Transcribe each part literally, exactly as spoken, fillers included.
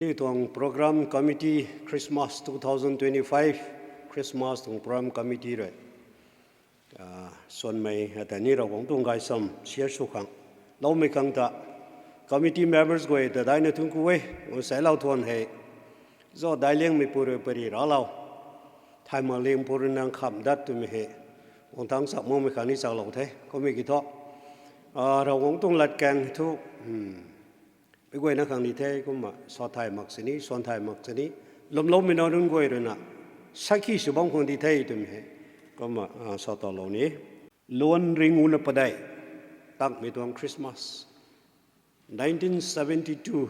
Aniu tuang program committee, Christmas two thousand twenty-five Christmas tuang program committee rui, suanmei ata ni Ravguangc tuang gaysam share sw khang loumei khang ta committee members guay ta daina thun ku e. Nsaiclou thuan hei, zauc daic liangmei pu rui pary raclou, thay mak liang pu rui nang kham dat twmei hei guang thangc chak makmei khang ni chaklou the kummei ki thu, Ravguangc tuang latkaeng thu mei guayna khang ni the kumna sa thay mak sini, suan thay mak sini, lwmloumei nac nunc guay ruina sakhi sw bam khang di the twmei hei kumna sa talou ni. Luan ringuna padeih tangmei tuang Christmas, nineteen seventy two,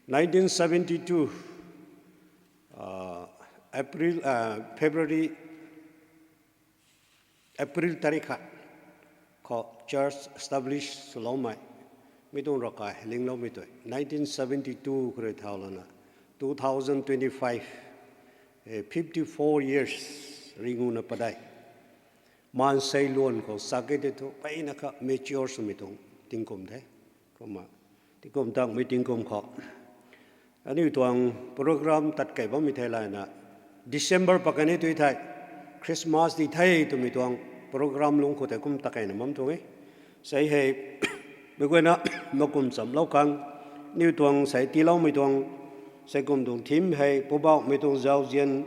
nineteen seventy two April, February, April tarik khat khou church establish swloumei, mi tuang ravkai lingloumei tei nineteen seventy two khou rui thau lana two thousand twenty five, fifty four years ringuna padeih maansei luan khou sak e tei thu mpeyna kha mature swmei tuang tingkum the. Kumna tingkum tangmei tingkum khou aniu tuang program tat kei bammei thei layna, December pakan e tui thei, Christmas di the twmei tuang program lungc khou tei kum ta keyna bam tuang e. Sei hei mei guayna makum chamlou khang, aniu tuang sei tiiloumei tuang, sei kum tuang theme hei Poubauhmei tuang zauzian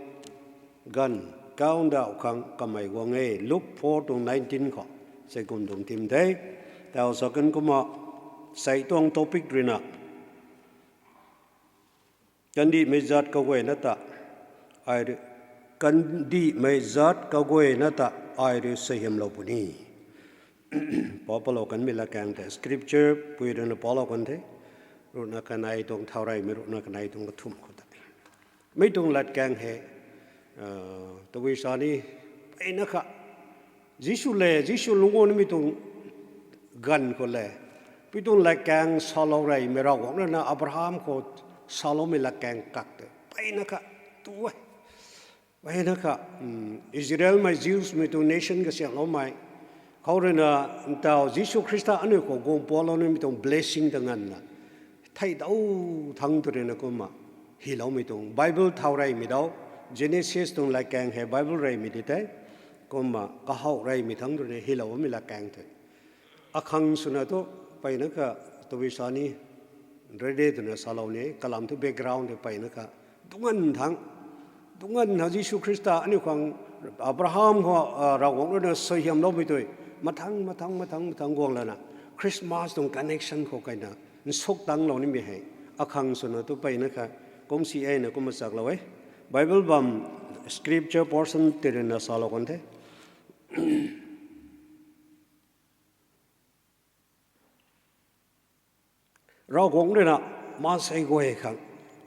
ganv kau ndauh khang kamei guang e, Luke four tuang nineteen khou sei kum tuang theme the. Tau sa kan kumna sei tuang topic ruina, kandihmei zat kaguayna ta, kandihmei zat kaguayna ta ai rui suaihiamlou puni. Pau palou kanmei latkaeng tei scripture pui ruina paulou kan the. Ruhna kanei tuang thau reymei ruhna kanei tuang kathumh khou tei, mei tuang latkaeng hei tabui sa ni, mpeyna kha Jisu le, Jisu lungc guang nimei tuang ganv khou le, pui tuang latkaeng salou reymei Ravguangc ruina Abraham khou saloumei latkaeng kak tei mpeyna kha tu e. Mpeyna kha Israelmei, Jewsmei tuang nation kasiamhloumei khou ruina ntau Jisu Khrista aniu khou guang pualou nimei tuang blessing ta nganvna thei dau thangc tw ruina kumna hyloumei tuang Bible thau reymei dau, Genesis tuang latkaeng hei Bible reymei di the. Kumna kahouh reymei thangc tw ruina hylou bammei latkaeng the. Akhang swna thu mpeyna kha tabui sa ni, ready twna salou ni, kalam thu background tei mpeyna kha dungcganv thangc, dungcganv thangc Jisu Khrista aniu khang Abraham khou Ravguangc ruina suaihiamloumei tei mathangc mathangc mathangc mathangc guang lana Christmas tuang connection khou keyna nsuk tangclou nimei hei akhang swna thu mpeyna kha kum si e na kumna chaklou e. Bible bam scripture portion tei ruina salou kan the. Ravguangc ruina maansei guay khang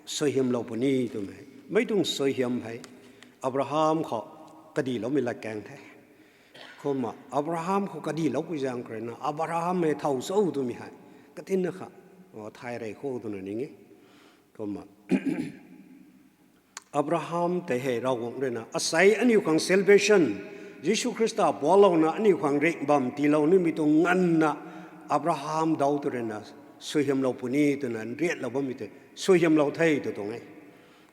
suaihiamlou puni twmei, mei tuang suaihiam hei Abraham khou kadiloumei latkaeng the. Kumna Abraham khou kadiloupui zaeng khou ruina Abraham hei thow cho twmei hei katinna kha thay rey kho twna ning e. Kumna Abraham tei hei Ravguangc ruina asei aniu khang salvation, Jisu Khrista pualouna aniu khang ringhbam tiilou nimei tuang nganvna Abraham dau tw ruina suaihiamlou puni twna nriatlou bammei tei suaihiamlou the tw tuang e.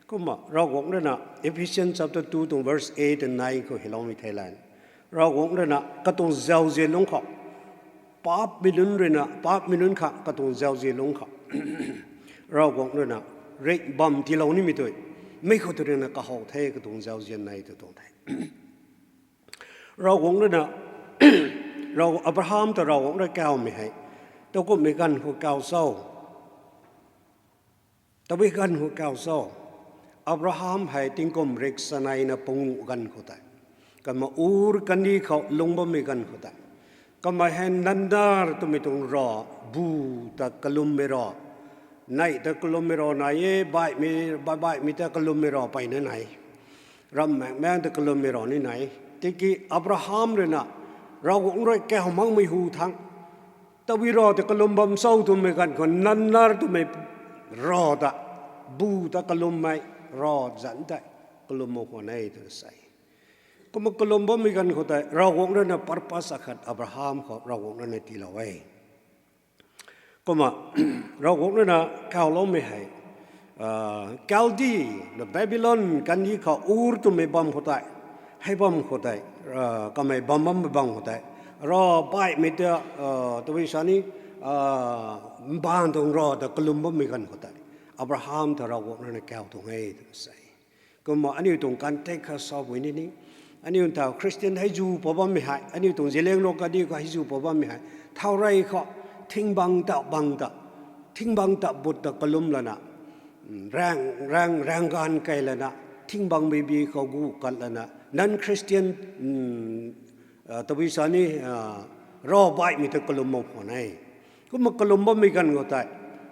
Kumna Ravguangc ruina Ephesians chapter two tuang verse eight and nine khou hyloumei thei layna, Ravguangc ruina katuang zauzian lungc khou, paapmei nunc ruina, paapmei nunc kha katuang zauzian lungc khou Ravguangc ruina ringhbam tiilou nimei tei mei khou tw ruina kahouh the, katuang zauzian nai tw tuang the. Ravguangc ruina, Rav Abraham ta Ravguangc rui kawmei hei takumhmei ganv khou kaw cho? Tabui ganv khou kaw cho? Abraham hei tingkum rik chaneina panguh ganv khou tei, kamei Ur kandih khou lungc bammei ganv khou tei, kamei hei Nannar twmei tuang rav, bu ta kalummei rav, neih ta kalummei rav nai e, baihmei, baihmei ta kalummei rav mpeyna nai, ramh maengmaeng ta kalummei rav ni nai. Tiki Abraham ruina Ravguangc rui kaw makmei hu thangc, tabui rav ta kalum bam cho twmei ganv khou Nannar twmei rav ta, bu ta kalummei rav zanc tei kalum mak khwan e twna sa e. Kumna kalum bammei ganv khou tei Ravguangc ruina purpose akhat Abraham khou Ravguangc ruina tiilou e. Kumna Ravguangc ruina kawloumei hei Kaldi, Babylon kandih khou Ur twmei bam khou tei, hei bam khou tei, kamei bam bammei bam khou tei, rav baihmei ta, tabui sa ni, mbaanv tuang rav ta kalum bammei ganv khou tei, Abraham ta Ravguangc rui na kau tuang e twna sa. Kumna aniu tuang context kha sapui ni ni, aniu ta Christian hei zu pa bammei hei, aniu tuang zeliangrui kandih khou hei zu pa bammei hei, thaurey khou thingbang ta bang ta, thingbang ta but ta kalum lana, raeng, raeng, raeng ganv kei lana, thingbang bibi khou gu kat lana, non-Christian, tabui sa ni, rav baihmei ta kalum mak khwan e. Kumna kalum bammei ganv khou tei,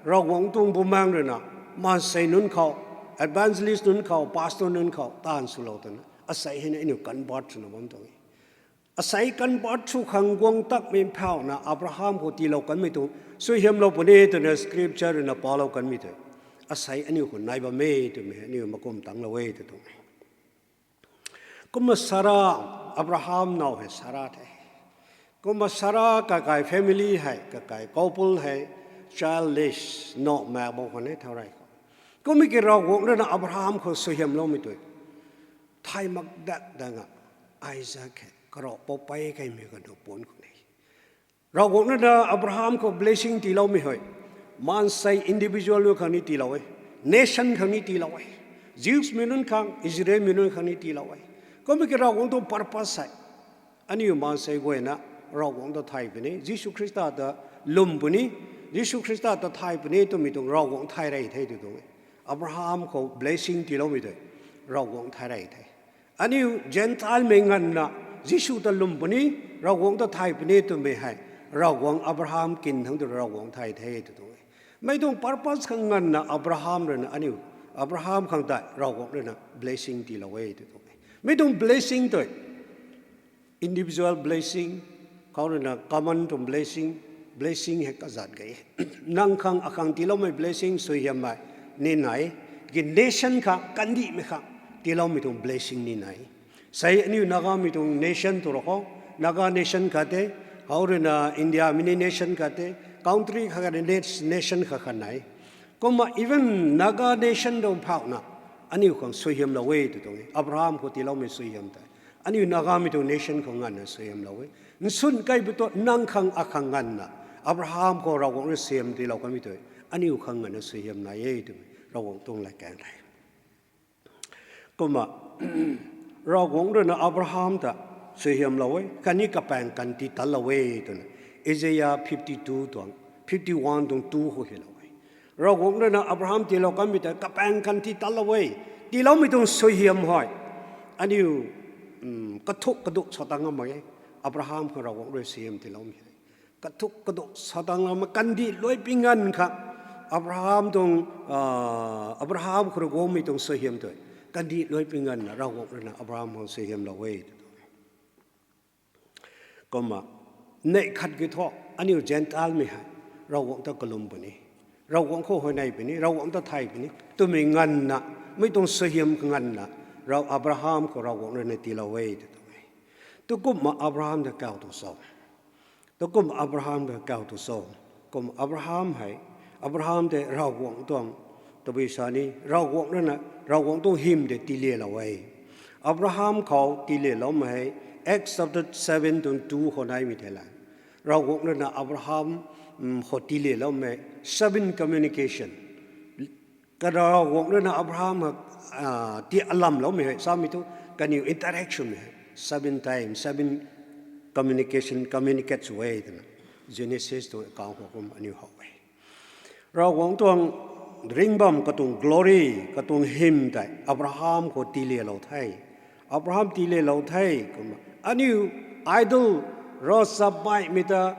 Ravguangc tuang bumaengc rui na, maansei nunc khou, evangelist nunc khou, pastor nunc khou taanv swlou twna, asei hei na aniu convert swna bam tuang e. Asei convert sw khang guang takmei phauhna Abraham khou tiilou kanmei tuang suaihiamlou puni twna scripture rui na palou kanmei tei, asei aniu khou nai bam e twmei aniu makum tanglou e tw tuang e. Kumna Sara, Abraham now hei Sara the. Kumna Sara kakai family hei, kakai couple hei, childless, naw mak bam khwan e thaurey khou. Kummei ki Ravguangc rui na Abraham khou suaihiamloumei tei, thay mak dat dat nga, Isaac hei, karou poupei kaimei kanu pun khwan e. Ravguangc rui na Abraham khou blessing tiiloumei hei, maansei individual nunc khang ni tiilou e, nation khang ni tiilou e, Jews mei nunc khang, Israel mei nunc khang ni tiilou e. Kummei ki Ravguangc tuang purpose hei, aniu maansei guayna Ravguangc ta thay puni, Jisu Khrista ta lwm puni, Jisu Khrista ta thay puni twmei tuang Ravguangc thay rey the tw tuang e. Abraham khou blessing tiiloumei tei, Ravguangc thay rey the. Aniu Gentile mei nganvna, Jisu ta lwm puni, Ravguangc ta thay puni twmei hei, Ravguangc Abraham kin thangc tu Ravguangc thay the tw tuang e. Mei tuang purpose khang nganvna Abraham rui na aniu, Abraham khang tei Ravguangc rui na blessing tiilou e tw tuang e. Mei tuang blessing tei, individual blessing, khou rui na common tuang blessing, blessing hei kazat ge. Nang khang akhang tiiloumei blessing suaihiammei ni nai, ki nation khang, kandihmei khang tiiloumei tuang blessing ni nai. Sei aniu Nagamei tuang nation tu ra khou, Naga nation khat the, khou rui na India mei ni nation khat the, country khat khat nation khat khat nai. Kumna even Naga nation tuang phauhna, aniu khang suaihiamlou e tw tuang e. Abraham khou tiiloumei suaihiam tei, aniu Nagamei tuang nation khou nganvna suaihiamlou e. Nsun kei bu tu nang khang akhang nganvna, Abraham khou Ravguangc rui suaihiam tiilou kanmei tei, aniu khang nganvna suaihiam nai e twmei Ravguangc tuang latkaeng the. Kumna, Ravguangc rui na Abraham ta suaihiamlou e, khatni kapaeng kan ti tatlou e twna, Isaiah fifty two tuang, fifty one tuang two khou hylou e. Ravguangc rui na Abraham tiilou kanmei ta kapaeng kan ti tatlou e, tiiloumei tuang suaihiam hei, aniu, kathuk kaduk sa tang ngam mak e, Abraham khou Ravguangc rui suaihiam tiiloumei hei. Kathuk kaduk sa tang ngam mak, kandih luai pui nganv khang, Abraham tuang, Abraham khou rui guangmei tuang suaihiam tei, kandih luai pui nganvna Ravguangc rui na Abraham khang suaihiamlou e tw tuang e. Kumna, neih khat ki thu, aniu Gentile mei hei, Ravguangc ta kalum puni, Ravguangc khou huayney puni, Ravguangc ta thay puni twmei nganvna, mei tuang suaihiam nganvna, Abraham khou Ravguangc rui na tiilou e tw tuang e. Tu kumna Abraham ta kau tuang cho? Tu kumna Abraham ta kau tuang cho? Kumna Abraham hei, Abraham tei Ravguangc tuang, tabui sa ni, Ravguangc rui na, Ravguangc tuang hym tei tiilelou e. Abraham khou tiileloumei hei, Acts chapter seven tuang two khou naimei thei la, Ravguangc rui na Abraham khou tiileloumei seven communication. Ka Ravguangc rui na Abraham, ti alamloumei hei, samei thu, kaniw interaction mei hei, seven time, seven communication, communicate sw e twna, Genesis tuang account khou kum aniu how e. Ravguangc tuang ringh bam katuang glory, katuang hym tei Abraham khou tiilelou the. Abraham tiilelou the, kumna aniu idol, ravchapbaihmei ta,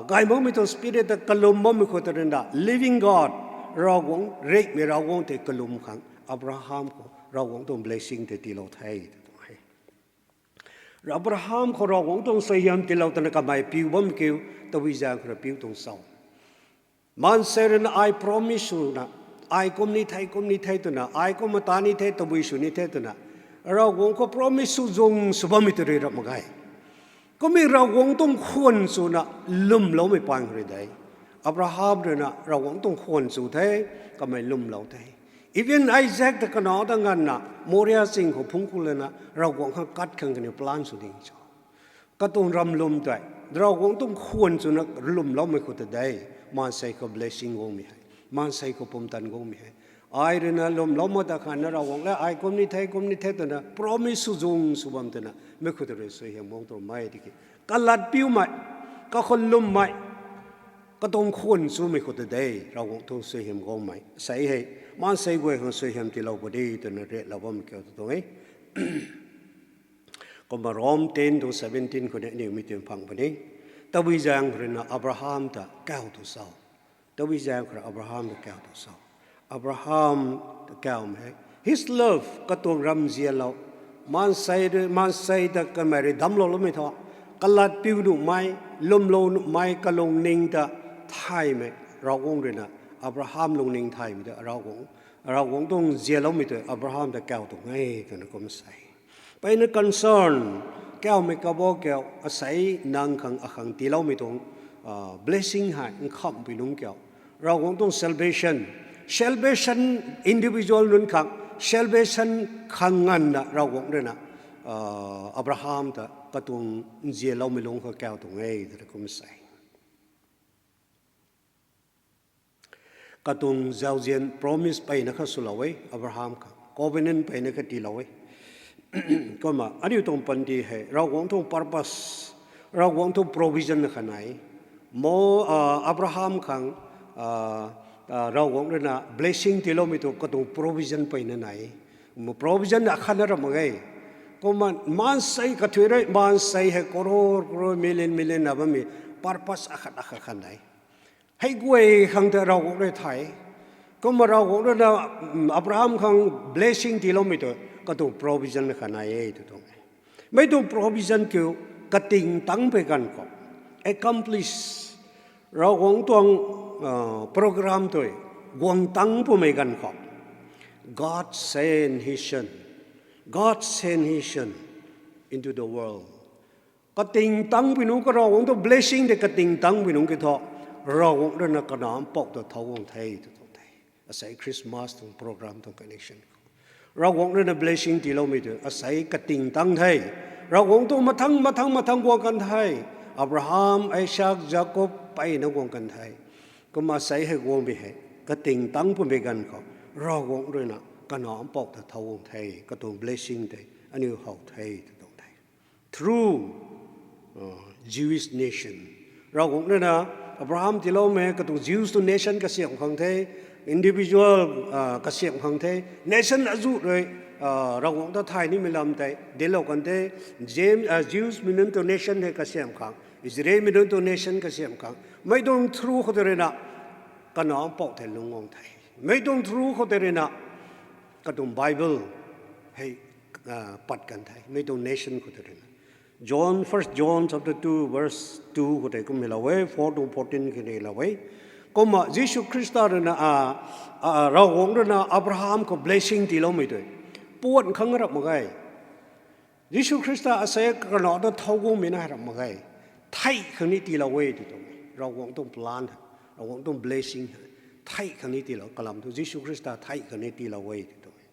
gay makmei tuang spirit ta kalum bammei khou ta rui na, living God, Ravguangc ringhmei Ravguangc tei kalum khang Abraham khou Ravguangc tuang blessing tei tiilou the tw tuang e. Abraham khou Ravguangc tuang suaihiam tiilou twna kamei piu bam kiu, tabui zaeng khou rui piu tuang cho? Maansei rui na ai promise swna, ai kum ni the, kum ni the twna, ai kum mata ni the, tabui sw ni the twna, Ravguangc khou promise sw zung sw bammei tei rui rap mak ge. Kummei Ravguangc tuang khwan swna lwmloumei paan khou rui de. Abraham ruina Ravguangc tuang khwan chu the, kamei lwmlou the. Even Isaac ta kanac ta nganvna Moria ching khou phungc ku lana Ravguangc khang kat khang kaniw plan sw ding cho. Katuang ram lwm tei, Ravguangc tuang khwan chwna lwmloumei khou ta de, maansei khou blessing guangmei hei, maansei khou pumtan guangmei hei. Ai ruina lwmlou ma ta khanna Ravguangc le ai kum ni the, kum ni the twna promise sw zung sw bam twna, mi khou ta rui suaihiam guang twmei tiki, kalat piumei, kakhou lwmmei, katuang khwan chumei khou ta de, Ravguangc tuang suaihiam guangmei sei hei, maansei guay khang suaihiam tiilou pw di twna riatlou bam kiu tu tuang e. Kumna Rom ten tuang seventeen khou ni aniw mi tun phang puni. Tabui zaeng khou ruina Abraham ta kau tu cho. Tabui zaeng khou rui Abraham ta kau tu cho. Abraham ta kaumei hei, his love, katuang ramzianlou, maansei, maansei ta kamei rui damclou loumei thu, kalat piu nuhmei, lwmlou nuhmei kalungning ta thaymei, Ravguangc ruina Abraham lungning thaymei ta Ravguangc, Ravguangc tuang zianloumei tu Abraham ta kau tuang e twna kum sei. Mpeyna concern, kaumei kabau kiu, asei nang khang akhang tiiloumei tuang blessing hei nkhamhpui nungc kiu, Ravguangc tuang salvation, salvation individual nunc khang, salvation khang nganvna Ravguangc ruina Abraham ta katuang nzianloumei lungc khou kau tuang e twna kum sei. Katuang zauzian promise mpeyna kha swlou e, Abraham khang covenant mpeyna kha tiilou e. Kumna aniu tuang panty hei Ravguangc tuang purpose, Ravguangc tuang provision kha nai. Mo, Abraham khang Ravguangc ruina blessing tiiloumei tu katuang provision mpeyna nai. Provision akhatna ram mak ge. Kumna maansei kathui rui, maansei hei crore crore, million million na bammei purpose akhat akhat kha nai. Hei guay khang ta Ravguangc rui thay. Kumna Ravguangc ruina Abraham khang blessing tiiloumei tu katuang provision kha nai e tu tuang e. Mei tuang provision kiu kating tangc pui ganv khou, accomplish, Ravguangc tuang program tei guang tangc pumei ganv khou, God sent his son, God sent his son into the world. Kating tangc pui nungc ka Ravguangc tuang blessing tei kating tangc pui nungc ki thu, Ravguangc ruina Kanac Mpouh ta thau guang the tu tuang the. Asei Christmas tuang program tuang connection khou Ravguangc ruina blessing tiiloumei tu asei kating tangc the. Ravguangc tuang mathang mathang mathang guang kan the. Abraham, Isak, Jakob mpeyna guang kan the. Kumna asei hei guangmei hei kating tangc pumei ganv khou, Ravguangc ruina Kanac Mpouh ta thau guang the, katuang blessing tei aniu how the tu tuang the. Through Jewish nation, Ravguangc ruina Abraham tiiloumei katuang Jews tuang nation kasiamh khang the, individual kasiamh khang the, nation azuh rui Ravguangc ta thay nimei lam tei dinclou kan the. James, Jews mei nunc tuang nation hei kasiamh khang, Israel mei nunc tuang nation kasiamh khang, mei tuang through khou tei ruina Kanac Mpouh tei lungc guang the. Mei tuang through khou tei ruina katuang Bible hei pat kan the, mei tuang nation khou tei ruina. John, First John chapter two verse two khou tei kumhmei lou e, four to fourteen khou ni lou e. Kumna Jisu Khrista ruina, Ravguangc ruina Abraham khou blessing tiiloumei tei puan khang rap mak ge. Jisu Khrista asei Kanac ta thau guangmei na rap mak ge. Theih khang ni tiilou e tu tuang e. Ravguangc tuang plan, Ravguangc tuang blessing theih khang ni tiilou, kalam thu Jisu Khrista theih khang ni tiilou e tu tuang e.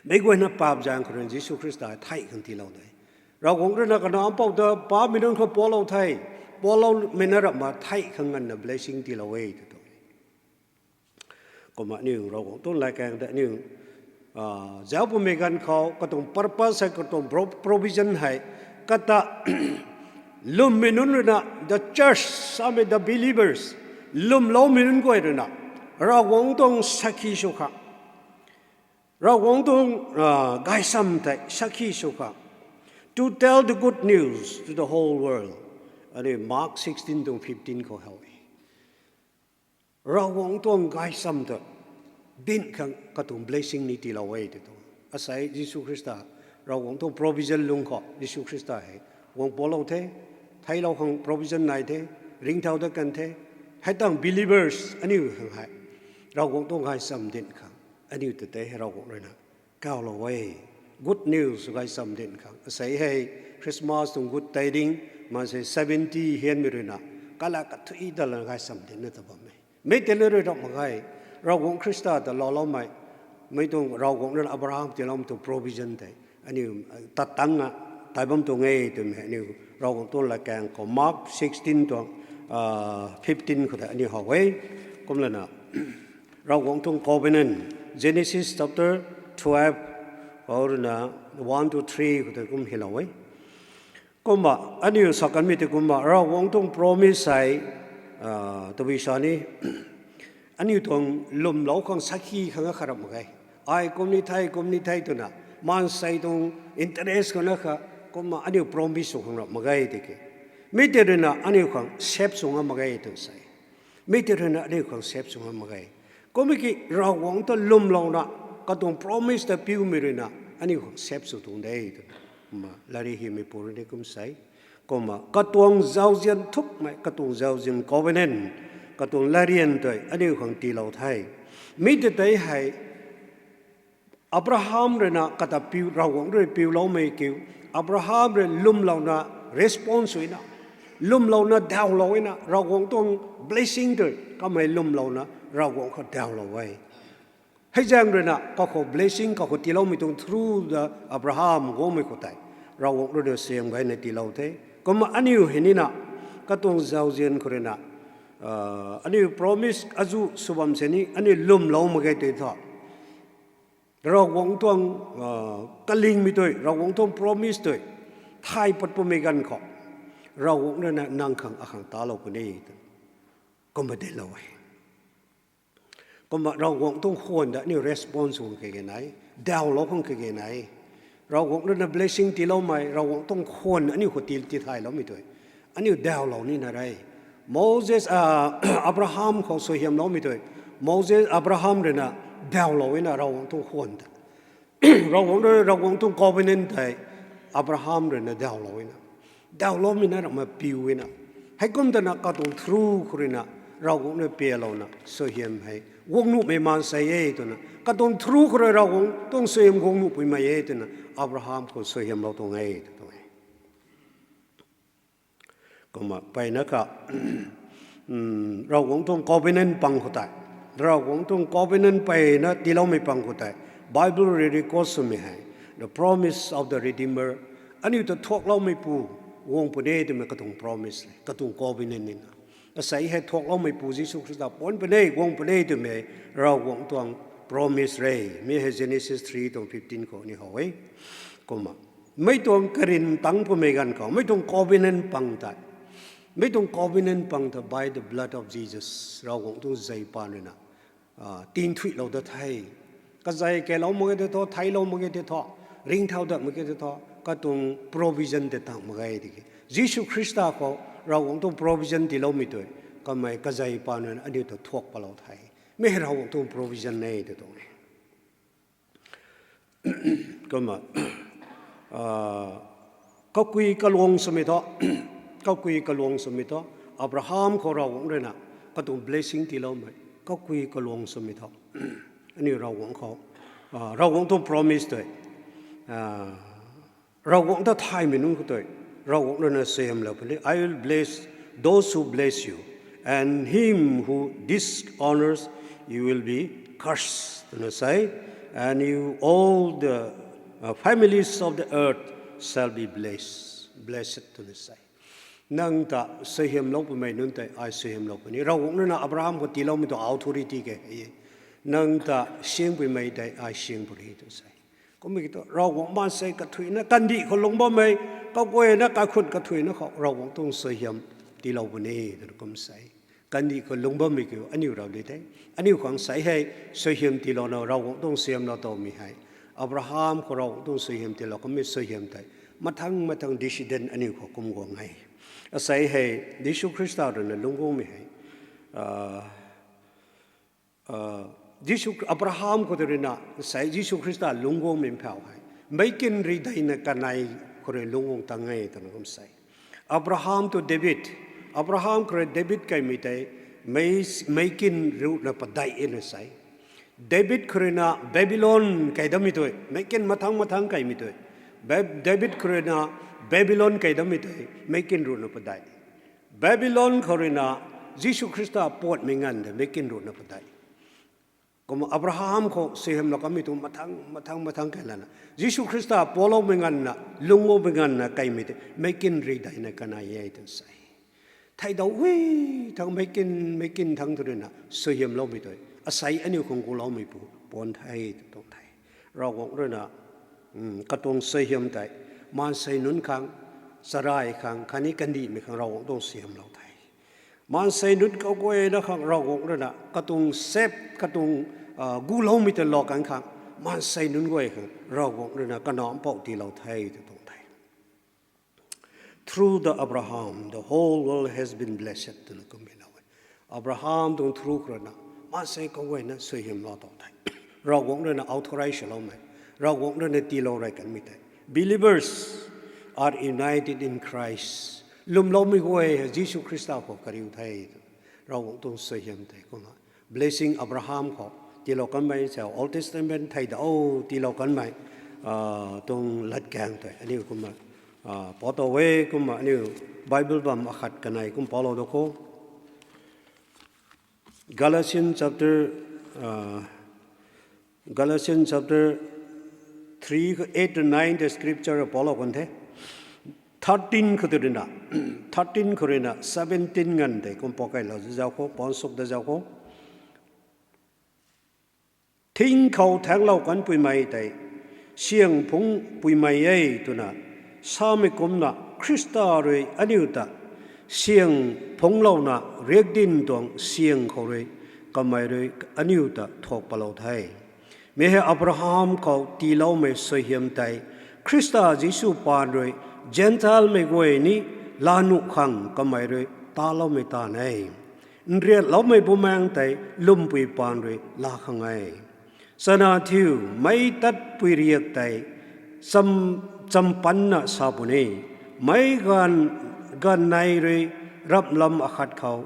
Meic guayna paap zaeng khou rui Jisu Khrista theih khang tiilou de. Ravguangc ruina Kanac Mpouh ta paapmei nunc khou puaklou the, puakloumei na rap mak, theih khang nganvna blessing tiilou e tu tuang e. Kumna aniu Ravguangc tuang latkaeng ta aniu zauc pumei ganv khou katuang purpose hei, katuang provision hei, kata lwmmei nunc ruina, the church samei, the believers, lwmloumei nunc guay ruina Ravguangc tuang sakhi sw khang, Ravguangc tuang gaysam tei sakhi sw khang, to tell the good news to the whole world. Aniu Mark sixteen tuang fifteen khou how e. Ravguangc tuang gaysam ta dinc khang katuang blessing ni tiilou e tu tuang. Asei Jisu Khrista, Ravguangc tuang provision lung khou Jisu Khrista hei guang puaklou the, theiclou khang provision nai the, ringcthau dat kan the. Hei tangv believers aniu khang hei Ravguangc tuang gaysam dinc khang aniu ta tei hei Ravguangc ruina kaulou e. Good news gaysam dinc khang asei hei Christmas tuang good tidings, maansei seventy hianmei ruina Kala kathui ta lana gay sam dinna ta bam e. Mi tei le rui ram mak ge. Ravguangc Khrista ta laaloumei, mei tuang Ravguangc rui Abraham tiiloumei tuang provision tei aniu tat tangna tai bam tuang e twmei aniu Ravguangc tuang latkaeng khou Mark sixteen tuang fifteen khou tei aniu how e. Kumlana Ravguangc tuang covenant, Genesis chapter twelve khou ruina one to three khou tei kum hylou e. Kumna aniu sa kanmei tei kumna Ravguangc tuang promise hei tabui sa ni, aniu tuang lwmlou khang sakhi khang akhat ram mak ge. Ai kum ni the, kum ni the twna maansei tuang interest khou na kha, kumna aniu promise sw khang ram mak ge tiki, mi tei ruina aniu khang save sw ngam mak ge tw sa e. Mi tei ruina aniu khang save sw ngam mak ge. Kummei ki Ravguangc ta lwmlouna katuang promise ta piumei ruina aniu khang save sw tuang de twna kumna lari hymei pu rui ni kum sa e. Kumna katuang zauzian thukmei, katuang zauzian covenant, katuang latryan tei aniu khang tiilou the. Mi tei tei hei Abraham ruina kata piu, Ravguangc rui piuloumei kiu, Abraham rui lwmlouna response swna, lwmlouna dawlou ina Ravguangc tuang blessing tei kamei lwmlouna Ravguangc khou dawlou e. Hei zaeng ruina kakhou blessing kakhou tiiloumei tuang through the Abraham guangmei khou tei Ravguangc ruina suaihiam gayna tiilou the. Kumna aniu hei nina katuang zauzian khou ruina aniu promise azuh sw bam sini aniu lwmlou mak ge tei thu, Ravguangc tuang kalingmei tei, Ravguangc tuang promise tei thay pat pumei ganv khou Ravguangc ruina nang khang akhang talou puni tw kumna deilou e. Kumna Ravguangc tuang khwan ta aniu response khang kage nai, dawlou khang kage nai. Ravguangc ruina blessing tiiloumei, Ravguangc tuang khwan aniu khou ti tithayloumei tei aniu dawlou nina re. Moses, Abraham khou suaihiamloumei tei Moses, Abraham ruina dawlou ina Ravguangc tuang khwan ta, Ravguangc rui, Ravguangc tuang covenant tei Abraham ruina dawlou ina, dawloumei na ramna piu ina, heikum tana katuang through khou ruina Ravguangc rui pialouna suaihiam hei guang nuhmei maansei e twna, katuang through khou rui Ravguangc tuang suaihiam guang nuhpuimei e twna Abraham khou suaihiamlou tuang e tw tuang e. Kumna mpeyna kha Ravguangc tuang covenant pang khou tei, Ravguangc tuang covenant mpeyna tiiloumei pang khou tei Bible rui record swmei hei the promise of the Redeemer, aniu ta thuakloumeipu guang puni twmei katuang promise, katuang covenant nina. Asei hei thuakloumeipu Jisu Khrista puan puni, guang puni twmei Ravguangc tuang promise re. Mi hei Genesis three tuang fifteen khou ni how e. Kumna mei tuang karin tang pumei ganv khou mei tuang covenant pang tei, mei tuang covenant pang ta by the blood of Jesus, Ravguangc tuang zei paan ruina tinthuilou dat the. Kazei keylou mak ge tei thu, theilou mak ge tei thu, ringcthau dat mak ge tei thu, katuang provision tei tang mak ge tiki, Jisu Khrista khou Ravguangc tuang provision tiiloumei tei kamei kazei paan ruina aniu ta thuak palou the. Mi hei Ravguangc tuang provision e tw tuang e. Kumna kakui kaluang swmei thu, kakui kaluang swmei thu, Abraham khou Ravguangc ruina katuang blessing tiiloumei kakui kaluang swmei thu, aniu Ravguangc khou, Ravguangc tuang promise tei, Ravguangc ta thaymei nunc khou tei Ravguangc ruina suaihiamlou puni, I will bless those who bless you, and him who dishonors you will be cursed twna sa e, and you all the families of the earth shall be blessed, blessed twna sa e. Nang ta suaihiamlou pumei nunc tei ai suaihiamlou puni. Ravguangc ruina Abraham khou tiiloumei tuang authority ke hei e. Nang ta siangpuimei tei ai siang puni tw sa e. Kummei ki thu Ravguangc maansei kathuina kandih khou lungc bammei, kaguayna kaikhun kathuina khou Ravguangc tuang suaihiam tiilou puni twna kum sa e. Kandih khou lungc bammei kiu aniu rau di the. Aniu khang sei hei suaihiam tiilouna Ravguangc tuang suaihiamlou towmei hei, Abraham khou Ravguangc tuang suaihiam tiilou kummei suaihiam tei mathang mathang descendant aniu khou kum guang e. Asei hei Jisu Khrista ruina lungc guangmei hei, Jisu, Abraham khou tei ruina sei Jisu Khrista lungc guangmei mphau hei meic kin rideina kanei khou rui lungc guang tang e twna kum sa e. Abraham to David, Abraham khou rui David kaimei tei meic, meic kin ruhna padeih e na sa e. David khou ruina Babylon kai dammei tei, meic kin mathang mathang kaimei tei, Ba-, David khou ruina Babylon kai dammei tei meic kin ruhna padeih. Babylon khou ruina Jisu Khrista patmei nganv de meic kin ruhna padeih. Kumna Abraham khou suaihiamlou kanmei tuang mathang mathang mathang key lana Jisu Khrista patloumei nganvna, lungloumei nganvna keymei tei meic kin ri daihna kanei e twna sa e. Theidau hui thang meic kin, meic kin thang tw ruina suaihiamloumei tei asei aniu khang guloumei pu paan the tw tuang the. Ravguangc ruina katuang suaihiam tei maansei nunc khang, charai khang khatni kandihmei khang Ravguangc tuang suaihiamlou the. Maansei nunc kaguayna khang Ravguangc ruina katuang sep, katuang guloumei tei lou kan khang maansei nunc guay khang Ravguangc ruina kanac mpouh tiilou the tw tuang the. Through the Abraham, the whole world has been blessed twna kummei lou e. Abraham tuang through khou ruina maansei kaguayna suaihiamlou tuang the. Ravguangc ruina authorize loumei, Ravguangc ruina tiilou rey kanmei tei believers are united in Christ. Lwmloumei guay Jisu Khrista khou kariu the. Ravguangc tuang suaihiam tei kumna blessing Abraham khou tiilou kanmei sa Old Testament theidau tiilou kanmei tuang latkaeng tei aniu kumna pau tow e. Kumna aniu Bible bam akhat kanei kum paulou da khou Galatians chapter, Galatians chapter three, eight to nine the scripture paulou kan the. Thirteen khou tw ruina, thirteen khou ruina seventeen nganv tei kum pau keylou zauc khou, paan suk da zauc khou. Thing khou thaenglou kanpuimei tei siang phungpuimei e twna samei kumna Khrista rui aniu ta siang phungclouna riakdanv tuang siang khou rui kamei rui aniu ta thuak palou the. Mi hei Abraham khou tiiloumei suaihiam tei Khrista Jisu paan rui Zentelmei guay ni laa nuh khang kamei rui taloumei taanv e. Nriatloumei bumaengc tei lwmpui paan rui laa khang e. Chana thiu, meic tatpui riak tei champanna sa puni. Meic ganv, ganv nei rui ramhlam akhat khou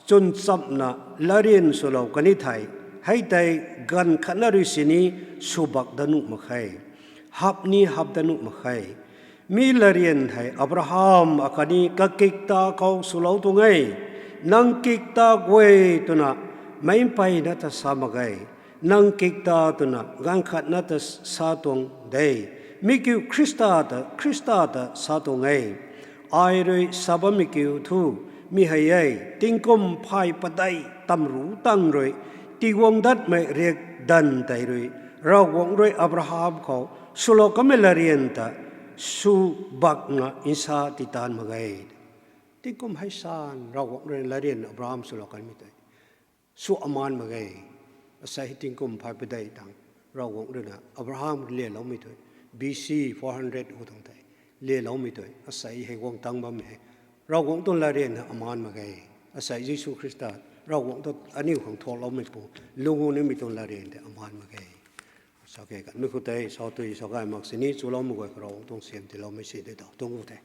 chwn chamhna latryan swlou kan thei, hei tei ganv khatna rui sini swbak dat nuh mak khe, hap ni hap dat nuh mak khe. Mi latryan hei Abraham akhatni kakikta khou swlou tuang e. Nang kikta guay twna meic mpeyna ta sa mak ge. Nang kikta twna ganv khatna ta sa tuang de. Mi kiu Khrista ta, Khrista ta sa tuang e. Ai rui sa bammei kiu thu mi hei e, tingkum phay padeih tamru tang rui tiguang datmei riakdanv tei rui Ravguangc rui Abraham khou swlou kanmei latryan ta swbakna nsa titan mak ge. Tingkum hei san Ravguangc rui latryan Abraham swlou kanmei tei sw amaan mak ge. Asei hei tingkum phay padeih tang Ravguangc ruina Abraham rui leloumei tei, B C four hundred hu tuang tei leloumei tei asei hei guang tang bammei hei Ravguangc tuang latryan amaan mak ge. Asei Jisu Khrista Ravguangc tu aniu khang thuakloumei pu, lungc nimei tuang latryan tei amaan mak ge. Sa ke kanmei khou tei sa tui sa gay mak sini chuloumei guay khou Ravguangc tuang siam tiiloumei si de ta tuang gu the.